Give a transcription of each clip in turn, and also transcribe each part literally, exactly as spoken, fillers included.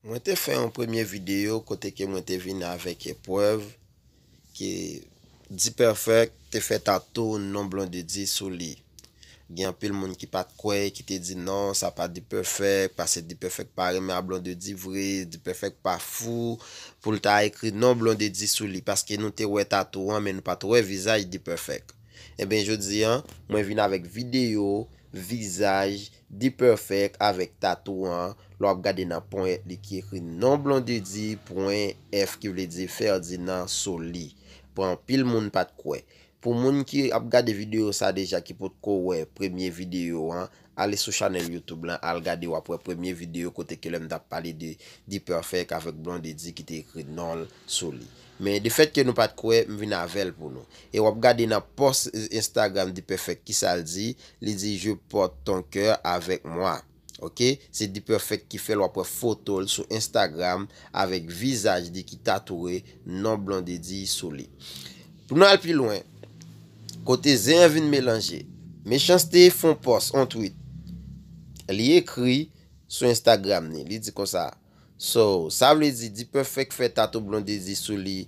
Mwen te fè yon premye videyo kote ke mwen te vin avèk eprèv ke D-Perfect te fè tatou non Blondedy sou li. Gen anpil moun ki pa t kwè, ki te di non, sa pa D-Perfect, paske D-Perfect pa renmen a Blondedy vre, D-Perfect pa fou pou l ta ekri non Blondedy sou li, paske nou te wè tatou an, men nou pa t wè vizaj D-Perfect. Ebyen, jodi an, mwen vin avèk videyo vizaj D-Perfect avèk tatou an. Lè w ap gade nan ponyèt li ki ekri non Blondedy, pwen F ki vle di Ferdinand sou li. Pwen anpil moun pa t kwè. Pou moun ki ap gade videyo sa deja, ki potko wè premye videyo an, ale sou chanèl YouTube lan, al gade, w ap wè premye videyo kote ke lè m t ap pale de D-Perfect avèk Blondedy ki te ekri non l sou li. Men de fèt ke nou pa t kwè, m vin avè l pou nou. E w ap gade nan pòs Instagram D-Perfect, kisa l di? Li di, "Je porte ton cœur avec moi." Ok? Se D-Perfect ki fè l, w ap wè foto l sou Instagram avèk vizaj li ki tatouwe non Blondedy sou li. Pou nou al pi lwen, kote zen an vin melanje, Mechanste fè yon pòs, yon tweet. Li ekri sou Instagram ni, li di konsa, "So, sa vle di D-Perfect fè tatou Blondedy sou li,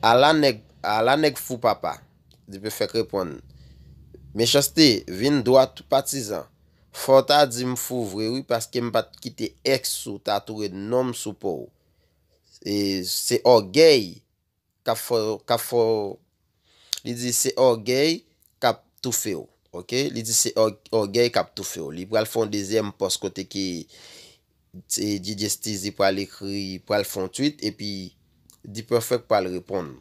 ala nèg, ala nèg fou papa." D-Perfect reponn, "Mechanste, vin dwat patizan. Fò w ta di m fou vre wi, paske m pa t kite ex ou tatouwe non m sou po w. E se ògèy k ap fè, k ap fè w." Li di, "Se ògèy k ap toufe w." Ok? Li di, "Se òg-, ògèy k ap toufe w." Li pral fè yon dezyèm pòs kote ke DJ Steezy pral ekri, pral fè yon tweet, epi D-Perfect pral reponn.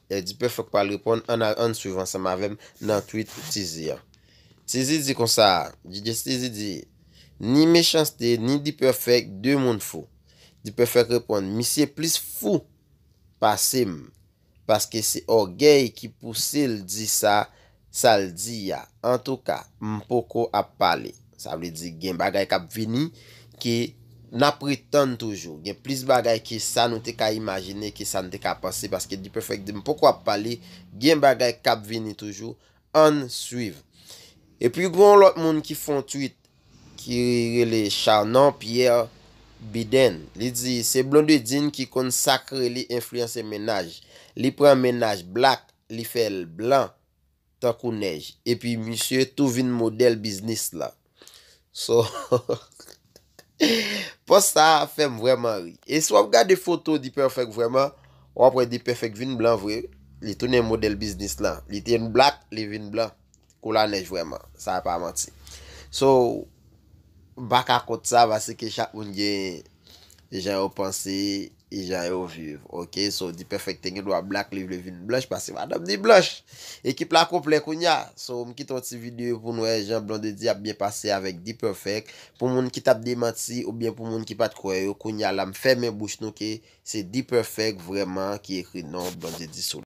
E D-Perfect pral reponn, ann, ann swiv ansanm avè m nan tweet Steezy an. Steezy di konsa, DJ Steezy di, "Ni Mechanste, ni D-Perfect, de moun fou." D-Perfect reponn, "Misye plis fou pase m, paske se ògèy ki pouse l di sa, sa l di a. Antouka, m poko ap pale." Sa vle di gen bagay k ap vini ke n ap ret tann toujou. Gen plis bagay ke sa nou te ka imajine, ke sa n te ka panse, paske D-Perfect di, "M poko ap pale, gen bagay k ap vini toujou, ann swiv." Epi gen yon lòt moun ki fè yon tweet ki rele Charnon Pierre Biden. Li di, "Se Blondedine ki konn sa k rele enfliyanse mennaj. Li pran mennaj black, li fè l blan tankou nèj. Epi misye tou vin modèl biznis la." So, pòs sa a fè m vrèman ri. E si w ap gade foto D-Perfect vrèman, w ap wè D-Perfect vin blan vre. Li tounen modèl biznis lan. Li te yon black, li vin blan. Kou la nèj vrèman. Sa pa manti. So, m pa ka kont sa, paske chak moun gen jan yo panse, e jan yo viv. Ok, so D-Perfect te gen dwa black, li vle vin blanch, paske madanm li blanch. Ekip la konplè kounye a. So, m kite yon ti videyo pou nou wè jan Blondedy ap byen pase avèk D-Perfect. Pou moun ki t ap demanti, oubyen pou moun ki pa t kwè yo, kounye a la, m fèmen bouch nou ke se D-Perfect vrèman ki ekri non Blondedy sou